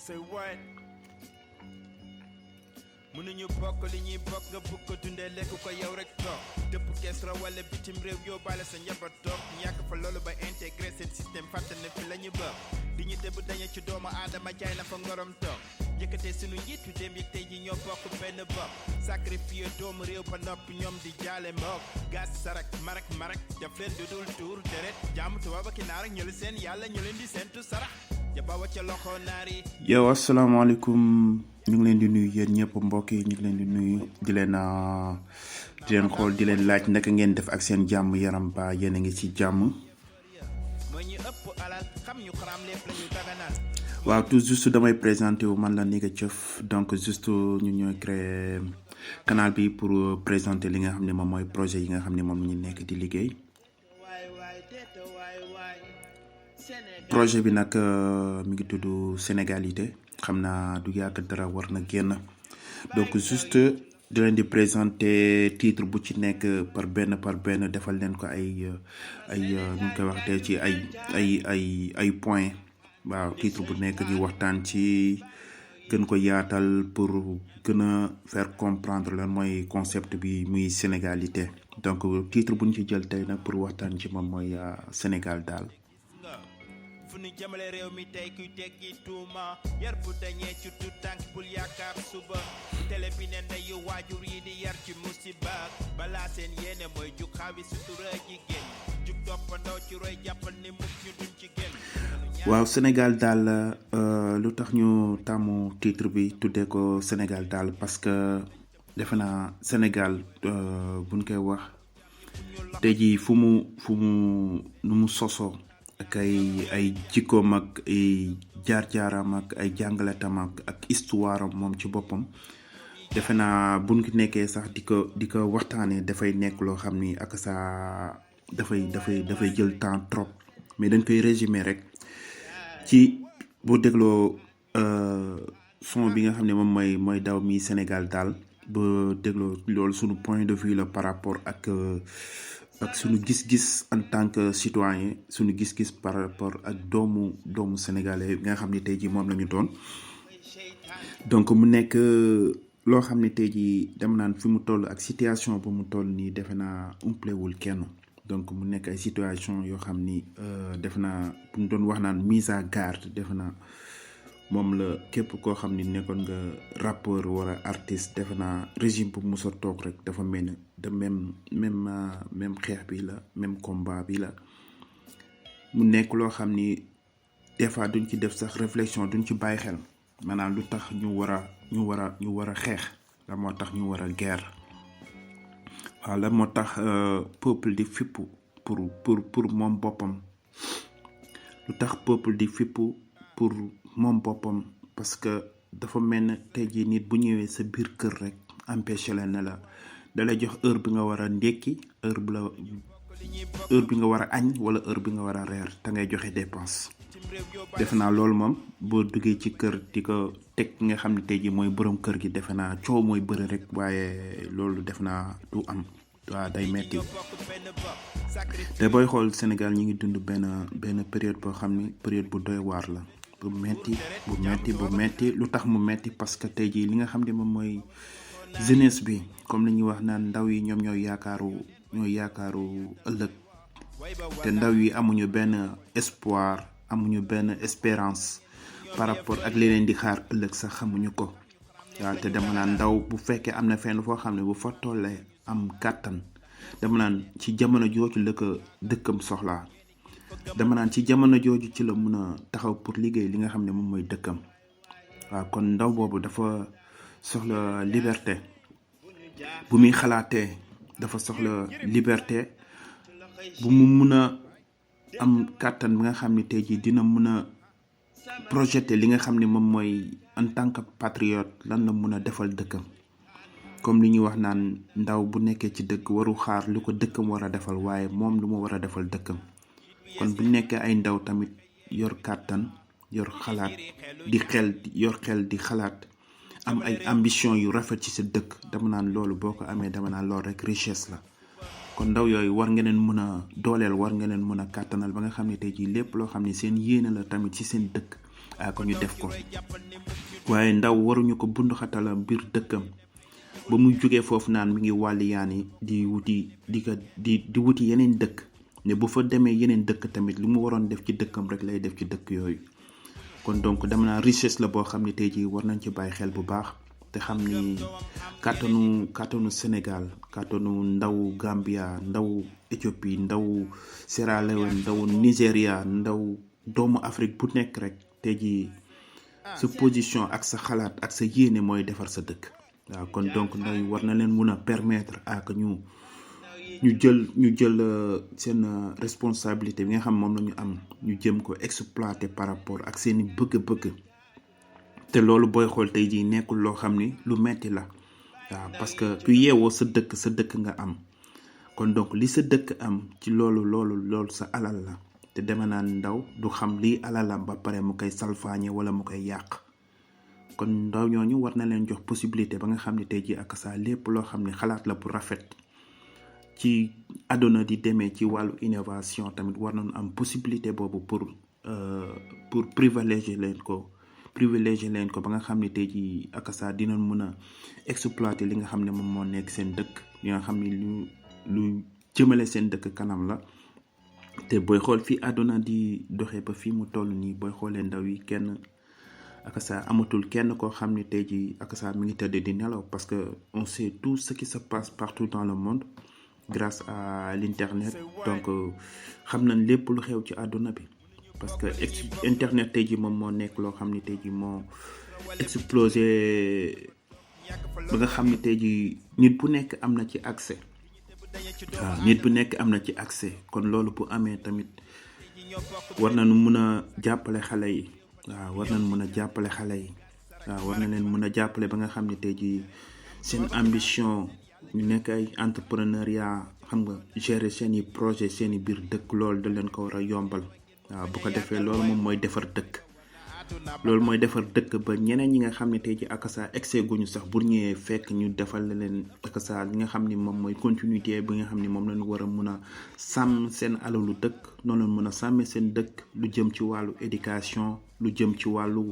say what mënuñu bokk li ñuy bokk nga bëgg ko dundee lekk ko yow rek toog dëpp kees ra wala bitim réew yóbbaale sa njaboot toog ñàkk fa loolu ba intégré seen système fàtte ne fi la ñu bëgg di ñu dëbb dañu ci doomu aadama jaay na fa ngorom toog yëkkatee sunu njiitu démb yi tey ji ñoo bokk benn bopp sacrifié doomu réew ba noppi ñoom di jaale mook gas sarak marak def leen dudul tuur deret jaamu tubaab ak naar ak ñu seen yàlla ñu leen di seentu sarax ja bawa ca loxo naar yi. yow asalaamaaleykum ñu ngi leen di nuyu yéen ñëpp mbokk yi ñu ngi leen di nuyu di leen xool di leen laaj naka ngeen def ak seen jàmm yaram ba yéen a ngi ci jàmm. waaw tout juste damay présenté wu man la Ndiga Thieuff donc juste ñu ñooy créer canal bi pour présenter li nga xam ne moom mooy projet yi nga xam ne moom la ñu nekk di liggéey. projet bi nag mi ngi tudd Sénégalité xam naa du yàgg dara war na génn donc juste di leen di présenter titre bu ci nekk par benn defal leen ko ay ñu koy waxtee ci ay point waaw titre bu nekk di waxtaan ci gën ko yaatal pour gën a faire comprendre lan mooy concept bi muy Sénégalité donc titre bu ñu ci jël tey nag pour waxtaan ci moom mooy Sénégal daal. fu ñu jëmale réew mi tey kuy teggi tuuma yar bu dañee ci tu tànk bul yaakaar suba télé bi ne ndeyu waajur yi di yar ci musiba balaa seen yéene mooy jug xaawi sutura jigéen jug toppandoo ci roy jàppal ni mukk ñu duñ ci génn. waaw Sénégal daal lu tax ñu tàmmu titre bi tuddee ko Sénégal daal parce que defe naa Sénégal buñ koy wax tey jii fu mu nu mu sosoo ak ay jikkoom ak ay jaar-jaaram ak ay jàngaletam ak histoire am moom ci boppam defe naa buñ ko nekkee sax di ko waxtaanee dafay nekk loo xam ni ak saa dafay jël temps trop mais dañ koy résumer rek ci boo dégloo son bi nga xam ne moom mooy daw mi Sénégal daal ba dégloo loolu suñu point de vue la par rapport ak suñu gis-gis en tant que citoyen suñu gis-gis par rapport ak doomu sénégalais nga xam ne tey jii moom la ñu doon donc mu nekk loo xam ne tey jii dem naan fi mu toll ak situation bu mu toll nii defe naa umplewul kenn donc mu nekk ay situation yoo xam ni defe naa bu ñu doon wax naan mise à garde defe naa moom la képp koo xam ni nekkoon nga rappeur wala artiste defe naa régime bu musa toog rek dafa mel ni de même xeex bi la même combat bi la mu nekk loo xam ni des fois duñ ci def sax réflexion duñ ci bàyyi xel maanaam lu tax ñu war a xeex la moo tax ñu war a guerre waaw la moo tax peuple di fippu pour moom boppam lu tax peuple di fippu pour moom boppam parce que dafa mel ne tey jii nit bu ñëwee sa biir kër rek empêché la ne la dalay jox heure bi nga war a ndékki heure bi nga war a añ wala heure bi nga war a reer te ngay joxe dépense defe naa loolu moom boo duggee ci kër di ko teg nga xam ne tey jii mooy borom kër gi defe naa coow mooy bëri rek waaye loolu def naa du am waaw day metti te booy xool Sénégal ñi ngi dund benn période boo xam ni période bu doy waar la bu metti lu tax mu metti parce que tey jii li nga xam ne moom mooy jeunesse bi comme li ñuy wax naan ndaw yi ñoom ñooy yaakaaru ëllëg te ndaw yi amuñu benn espoir amuñu benn espérance par rapport ak li leen di xaar ëllëg sax xamuñu ko waaw te dama naan ndaw bu fekkee am na fenn foo xam ne bu fa tollee am kàttan dama naan ci jamono jooju la ko dëkkam soxlaa dama naan ci jamono jooju ci la mun a taxaw pour liggéey li nga xam ne moom mooy dëkkam waaw kon ndaw boobu dafa soxla liberté bu muy xalaatee dafa soxla liberté bu mu mun a am kàttan bi nga xam ne tey jii dina mun a projeter li nga xam ne moom mooy en tant que patriote lan la mun a defal dëkkam comme li ñuy wax naan ndaw bu nekkee ci dëkk waru xaar lu ko dëkkam war a defal waaye moom lu mu war a defal dëkkam kon bu nekkee ay ndaw tamit yor kàttan yor xalaat yor xel di xalaat am ay ambition yu rafet ci sa dëkk dama naan loolu boo ko amee dama naan loolu rek richesse la kon ndaw yooyu war nga leen mën a dooleel war nga leen mën a kàttanal ba nga xam ne tey jii lépp loo xam ne seen yéene la tamit ci seen dëkk ak ñu def ko waaye ndaw waruñu ko bunduxatala biir dëkkam ba muy jógee foofu naan mi ngi wàlliyaan yi di wuti yeneen dëkk ne bu fa demee yeneen dëkk tamit lu mu waroon def ci dëkkam rek lay def ci dëkk yooyu kon donc dama naa richesse la boo xam ne tey jii war nañ ci bàyyi xel bu baax te xam ni kàttanu Sénégal kàttanu ndaw Gambia ndaw Éthiopie ndaw Sierra Leone ndaw Nigéria ndaw doomu Afrique bu nekk rek tey jii sa position ak sa xalaat ak sa yéene mooy defar sa dëkk waaw kon donc ndaw war na leen mun a permettre ak ñu jël seen responsabilité bi nga xam moom la ñu am ñu jëm ko exploiter par rapport ak seeni bëgg-bëgg te loolu booy xool tey jii nekkul loo xam ni lu metti la waaw parce que ku yeewoo sa dëkk nga am kon donc li sa dëkk am ci loolu sa alal la te dema naan ndaw du xam lii alalam ba pare mu koy salfaañe wala mu koy yàq kon ndaw ñooñu war na leen jox possibilité ba nga xam ne tey jii ak saa lépp loo xam ne xalaat la bu rafet ci àdduna di demee ci wàllu innovation tamit war nañu am possibilité boobu pour privilégier leen ko ba nga xam ne tey jii ak saa dinañ mën a exploiter li nga xam ne moom moo nekk seen dëkk li nga xam ne lu jëmale seen dëkk kanam la te booy xool fii àdduna di doxee ba fii mu toll nii booy xoolee ndaw yi kenn ak saa amatul kenn koo xam ne tey jii ak saa mi ngi tëdd di nelaw parce que on sait tout ce qui se passe partout dans le monde grâce à l'internet donc xam nañ lépp lu xew ci àdduna bi parce que internet tey jii moom moo nekk loo xam ne tey jii moo explosé ba nga xam ne tey jii nit bu nekk am na ci accès waaw nit bu nekk am na ci accès kon loolu bu amee tamit war nañu mun a jàppale xale yi waaw war nañ mën a jàppale xale yi waaw war na leen mën a jàppale ba nga xam ne tey jii seen ambition ñu nekk ay entrepreneuriat xam nga gérer seeni projet seeni biir dëkk loolu da leen ko war a yombal waaw bu ko defee loolu moom mooy defar dëkk ba ñeneen ñi nga xam ne tey jii ak saa excès guñu sax bu ñëwee fekk ñu defal leen ak saa li nga xam ni moom mooy continuité bi nga xam ni moom lañu war a mën a sàmm seen alalu dëkk noonu lañ mën a sàmmee seen dëkk lu jëm ci wàllu éducation lu jëm ci wàllu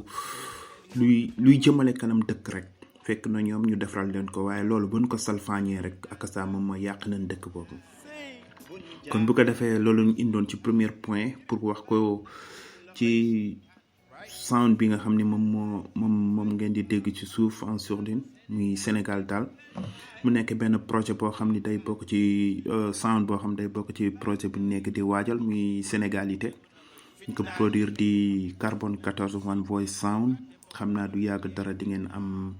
luy jëmale kanam dëkk rek fekk na ñoom ñu defaral leen ko waaye loolu buñ ko salfaañee rek ak saa moom mooy yàq nañ dëkk boobu kon bu ko defee loolu ñu indoon ci premier point pour wax ko ci sound bi nga xam ne moom ngeen di dégg ci suuf en sourdine muy Sénégal daal mu nekk benn projet boo xam ne day bokk ci sound boo xam ne day bokk ci projet bu nekk di waajal muy Sénégalité ñu ko produire di Carbone 14 One Voice Sound xam naa du yàgg dara di ngeen am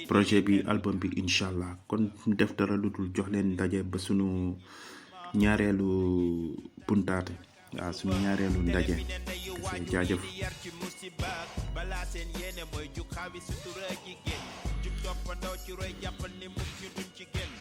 projet bi album bi incha allah kon def dara lu dul jox leen ndaje ba sunu ñaareelu puntaate waaw suñu ñaareelu ndaje jaajëf balaa seen yéene mooy jug xaawi sutura jigéen jug toppandoo ci roy jàppal ni mukk ñu duñ ci génn